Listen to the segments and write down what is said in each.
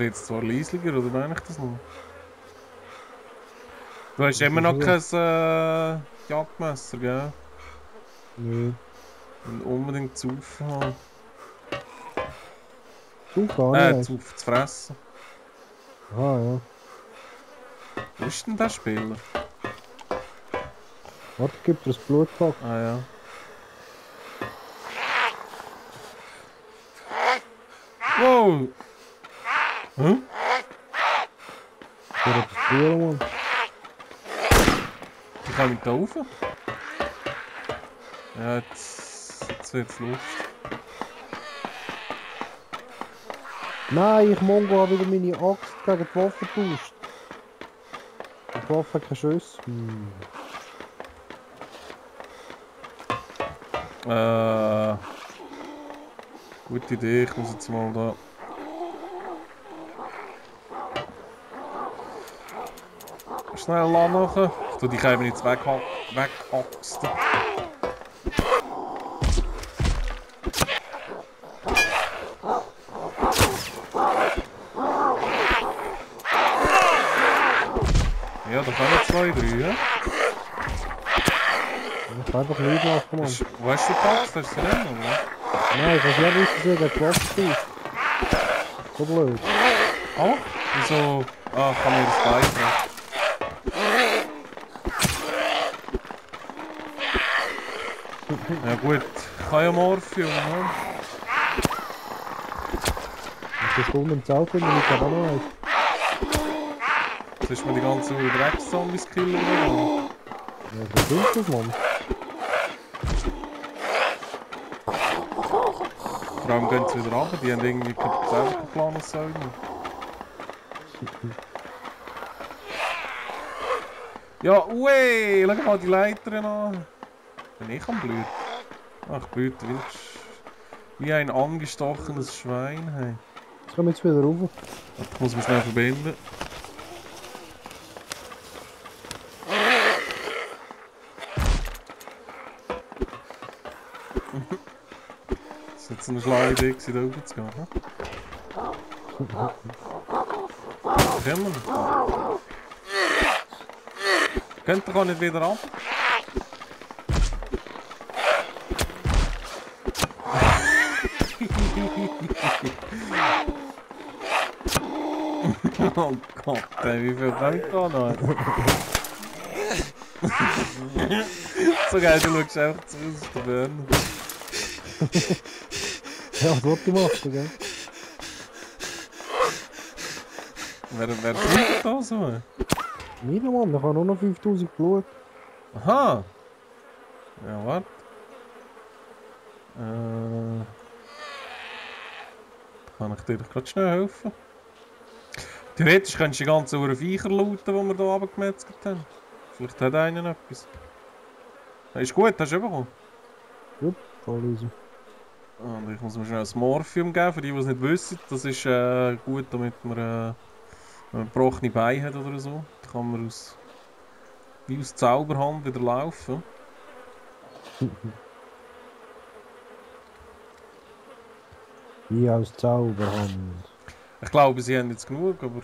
wird es zwar leislicher, oder meine ich das noch? Du hast immer noch kein Jagdmesser, gell? Nö. Und unbedingt zu haben. Zu gar nicht. Zu fressen. Ah ja. Wo ist denn der Spieler? Warte, gibt er das Blutpack? Ah ja. Wow! Hm? Der hat das Blut, Mann. Ich kann nicht da rauf. Ja, jetzt wird's lustig. Nein, ich Mongo habe wieder meine Axt gegen die Waffe getauscht. Die Waffe hat keine Schüsse. Gute Idee, ich muss jetzt mal da. Schnell anmachen. Ich tue dich eben jetzt wegaxten. Ja, da kommen 2, 3, ja? Ich kann einfach nicht machen, Mann. Wo hast du die Axt? Hast du sie nicht, oder? Nein, ich weiß nicht, wie es gegen die Waffe getauscht. So blöd. Ah? Wieso? Ah, kann mir das beibringen. Ja gut, ich kann ja Morphium, ne? Das ist unten im Zelt, wenn ich aber noch eins. Jetzt ist mir die ganze Drecks-Zombies killen oder? Ja, was ist das, Mann? Vor allem gehen sie wieder runter, die haben irgendwie keinen Plan, was sollen. Ja, ui, schau mal die Leiter an. Bin ich am Blüten? Ach, Blüten, wie ein angestochenes Schwein. Hey. Jetzt kommen wir jetzt wieder rauf. Ich muss mich schnell verbinden. Das ist jetzt eine schlaue Idee, da oben zu gehen. Kommen wir? Könnt ihr gar nicht wieder ab? Oh Gott, ey, wie viel kann ich da noch? So geil, du schaust einfach zu uns aus der Birne. Ja, was wollte ich machen, gell? Wer fliegt da so? Meiner Mann, ich habe nur noch 5000 Blut. Aha! Ja, warte. Kann ich dir gerade schnell helfen? Theoretisch könntest du die ganzen Viecher looten, die wir hier runtergemetzelt haben. Vielleicht hat einer etwas. Ist gut, hast du bekommen? Gut, voll easy. Und ich muss mir schnell ein Morphium geben, für die, die es nicht wissen. Das ist gut, damit man, wenn man gebrochene Beine hat oder so. Dann kann man wie aus Zauberhand wieder laufen. Wie aus Zauberhand. Ich glaube, sie haben jetzt genug, aber...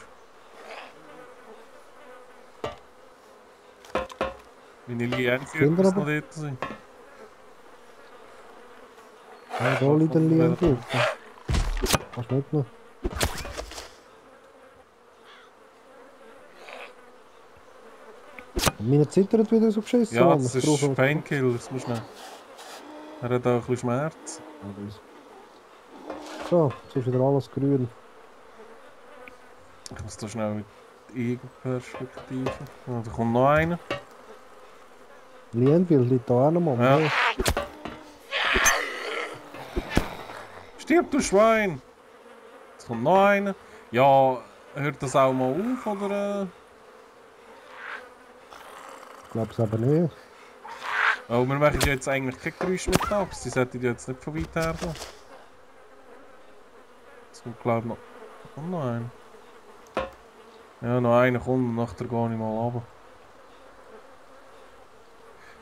Meine Lienviertel muss noch dort sein. Ja, da liegt ein Lienviertel. Kannst du mitnehmen? Meine zittert wieder so geschissen. Ja, das ist Painkiller, das muss schnell. Er hat auch ein bisschen Schmerz. So, jetzt ist wieder alles grün. Ich muss da schnell die Ego-Perspektive. Oh, da kommt noch einer. Lienviertel liegt da auch noch mal. Ja. Stirb, du Schwein! Jetzt kommt noch einer. Ja, hört das auch mal auf, oder? Ich glaube es aber nicht. Oh, wir machen jetzt eigentlich kein Geräusch mit ab. Sie sollten jetzt nicht von weit her gehen. Es kommt, glaube ich, noch einer. Ja, noch einer kommt und nachher gehe ich mal runter.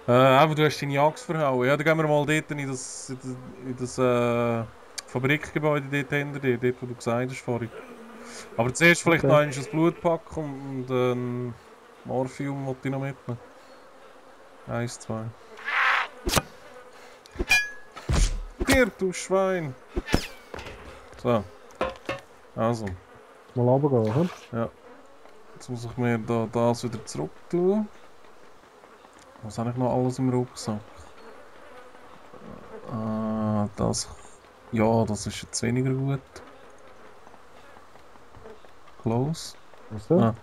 Aber du hast deine Axt verhauen. Ja, dann gehen wir mal dort in das Fabrikgebäude dort hinter dir, dort wo du gesagt hast vorhin. Aber zuerst vielleicht Okay. noch ein Blutpack und Morphium wollte ich noch mitnehmen. 1, 2. Stirb, du Schwein! So. Also. Mal runtergehen, hm? Ja. Jetzt muss ich mir da das wieder zurück tun. Was habe ich noch alles im Rucksack? Das. Ja, das ist jetzt weniger gut. Close. Was denn? Ah.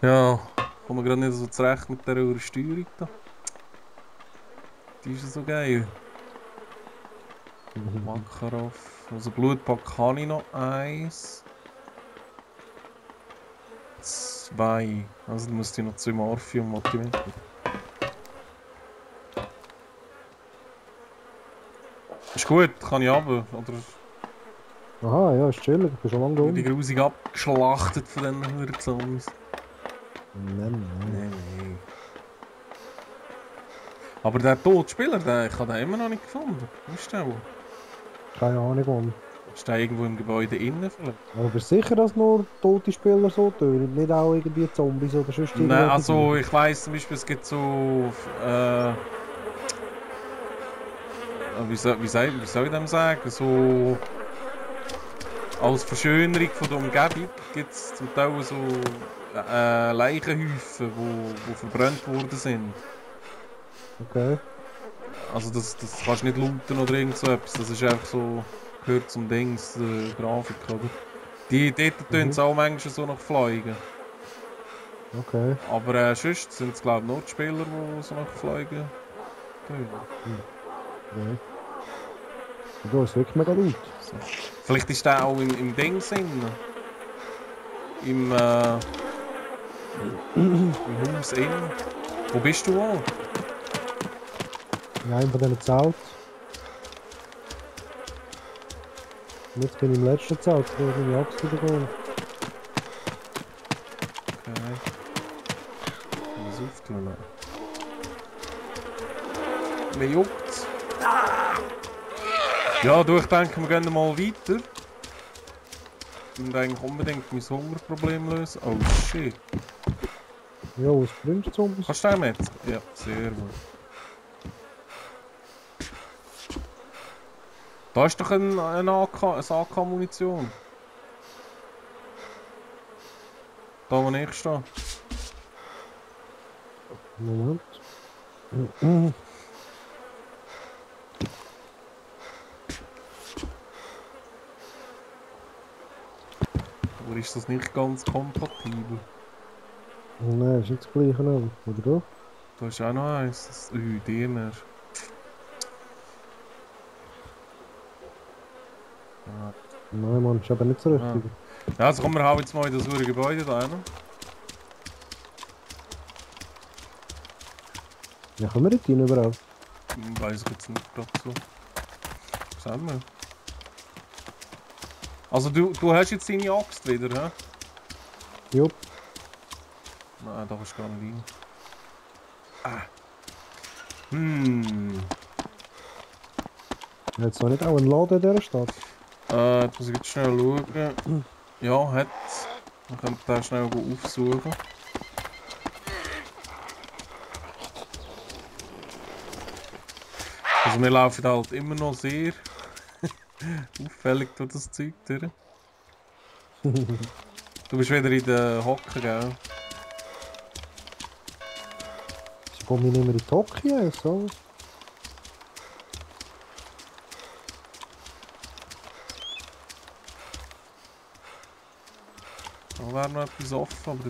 Ja, komme gerade nicht so zurecht mit der Steuerung da. Die ist ja so geil. Makarov. Also Blutpack habe ich noch 1. 2. Also dann müsste ich noch 2 Morphium mitnehmen. Ist gut, kann ich runter. Oder Aha, ja, ist chillig. Ich bin schon lange die rum. grusig abgeschlachtet von diesen Huren-Zombies. Nein. Nein. Aber der Totspieler, ich habe den immer noch nicht gefunden. Wo ist der wohl? Keine Ahnung warum. Ist der irgendwo im Gebäude innen vielleicht? Aber bist du sicher, dass nur tote Spieler so töten? Nicht auch irgendwie Zombies oder sonst Nein, irgendwelche also Dinge? ich weiss zum Beispiel, es gibt so... wie soll ich dem sagen? So... Als Verschönerung von der Umgebung gibt es zum Teil so Leichenhäufen, die verbrannt worden sind. Okay. Also das kannst du nicht looten oder irgend so etwas, das ist einfach so, gehört zum Dings, Grafik, oder? Dort tun sie auch manchmal so noch fliegen. Okay. Aber sonst sind es glaube ich nur die Spieler, die so noch fliegen tun. Ja. Da ist wirklich mega laut. So. Vielleicht ist der auch im Dings drin. Im Haus innen. Wo bist du auch? In einem von diesen Zelten. Und jetzt bin ich im letzten Zelt, wo ich meine Axt wieder geholt. Okay. Was auftun? Mir juckt's. Ja, du, ich denke, wir gehen mal weiter. Ich muss eigentlich unbedingt mein Hungerproblem lösen. Oh shit. Ja, was bringst du Zombies? Kannst du den mit? Ja, sehr gut. Da ist doch eine AK-Munition. Da, wo ich stehe. Moment. Oder ist das nicht ganz kompatibel? Nein, ist nicht das gleiche Name, oder doch? Da ist auch noch eins. DMR. Ah. Nein, Mann, ist aber nicht so richtig. Ja, also kommen wir halt jetzt mal in das hure Gebäude da rein. Ja, können wir nicht rein überhaupt? Weiß ich jetzt nicht gerade so. Was haben wir? Also du hast jetzt deine Axt wieder, hä? Jupp. Nein, da kannst du gar nicht rein. Hat es noch nicht auch einen Laden in dieser Stadt? Jetzt muss ich jetzt schnell schauen. Ja, hat's. Wir können den schnell aufsuchen. Also wir laufen halt immer noch sehr auffällig durch das Zeug durch. Du bist wieder in der Hocke, gell? Sie kommen nicht mehr in die Tokio, so. Da wäre noch etwas offen, aber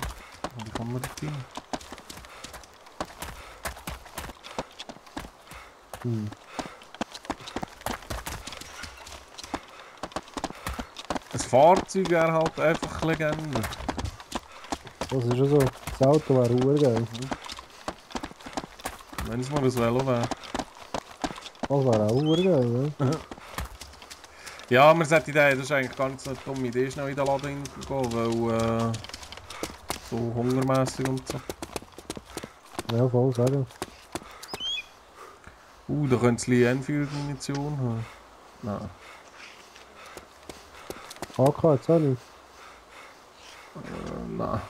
wie kommen wir dort rein? Ein Fahrzeug wäre halt einfach Legende. Das ist ja so. Das Auto wäre urgeil. Wenn es mal ein Velo wäre. Das wäre auch urgeil, ne? Ja, wir sollten das ist eigentlich gar nicht so eine dumme Idee, schnell in den Laden reingehen, weil so hungermässig und so. Ja, voll sagen. Da könnte es Enfield-Munition haben. Nein. AK jetzt auch nicht. Nein.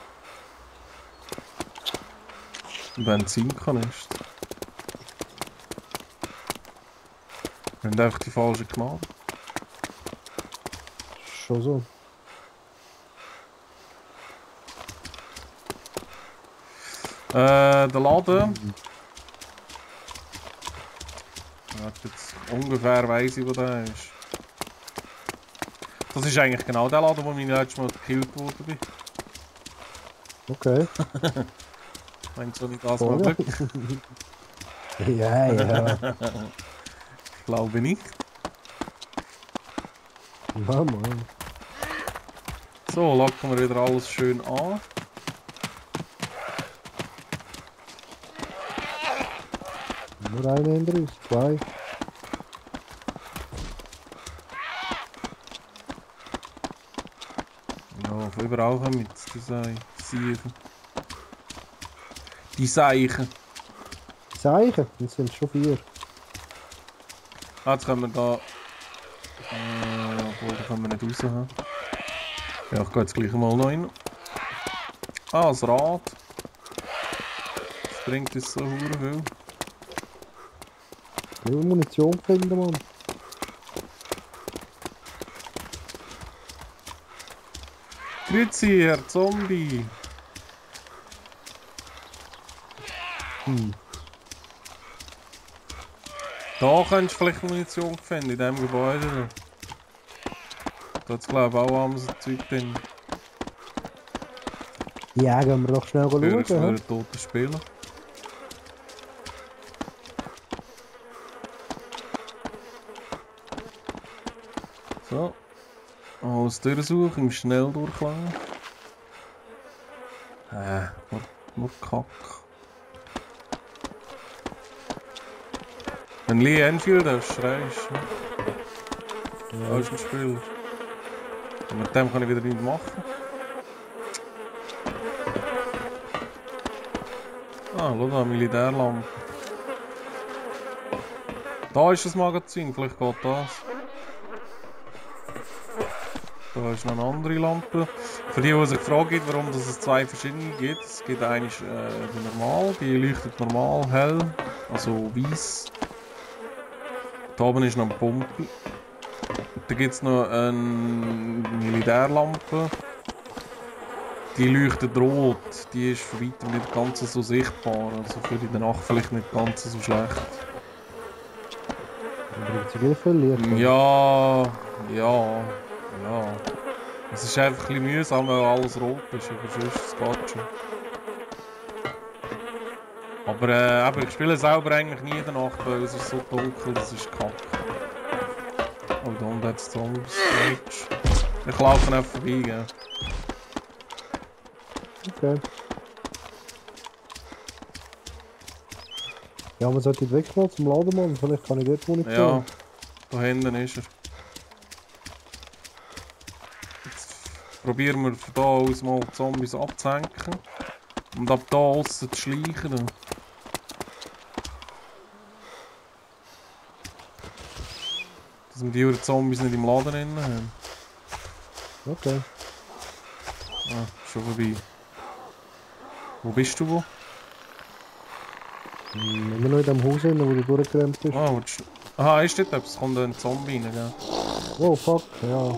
Benzinkanister. Wir haben einfach die falsche genommen. Schon so. Der Laden. Jetzt ungefähr weiss ich, wo der ist. Das ist eigentlich genau der Laden, wo ich letztes Mal gekillt wurde. Okay. Meinst du nicht das mal Glück? Ja, ja. Ich glaube nicht. Ja, Mann. So, locken wir wieder alles schön an. Nur einer hinter uns, zwei. Ja, von überall kommen mit Seichen. Die Seichen. Zeichen, jetzt sind es schon 4. Ah, jetzt können wir da. Obwohl, da können wir nicht raus haben. Ja, ich gehe jetzt gleich mal noch rein. Ah, das Rad. Das bringt uns so viel. Ich will Munition finden, Mann. Grüezi, Herr Zombie. Da könntest du vielleicht Munition finden, in diesem Gebäude. Da hat es glaube ich auch abends ein Zeug drin. Ja, gehen wir doch schnell Für schauen. einen toten Spieler. So. Alles durchsuchen, im Schnelldurchlauf. Nur Kack. Wenn Lee Enfield hast, schreist du. Ja, ist ein Spieler. Und mit dem kann ich wieder nichts machen. Ah, schau da, Militärlampe. Da ist das Magazin, vielleicht geht das. Da ist noch eine andere Lampe. Für die sich fragen, warum es zwei verschiedene gibt. Es gibt eine die normal, die leuchtet normal hell, also weiß. Da oben ist noch eine Pumpe. Da gibt es noch eine Militärlampe. Die leuchtet rot, die ist von weitem nicht ganz so sichtbar, also für in der Nacht vielleicht nicht ganz so schlecht. Dann bringt sie wieder viel Licht. Ja. Es ist einfach ein bisschen mühsam, weil alles rot ist, aber sonst geht schon. Aber ich spiele selber eigentlich nie in der Nacht, weil es ist so dunkel, das ist kacke. Oh, da unten hat es Zombies. Ich laufe einfach vorbei, gell. Okay. Ja, man sollte wegkommen zum Laden, Mann. Vielleicht kann ich dort Munition. Ja, da hinten ist er. Jetzt probieren wir von da aus mal die Zombies abzuhängen. Und ab da aussen zu schleichen. Dass wir die Zombies nicht im Laden drin haben. Okay. Ah, schon vorbei. Wo bist du wo? Immer noch in dem Haus hin, wo du durchgerannt bist. Ah, aha, ist dort etwas? Kommt da ein Zombie rein, gell? Oh fuck, ja.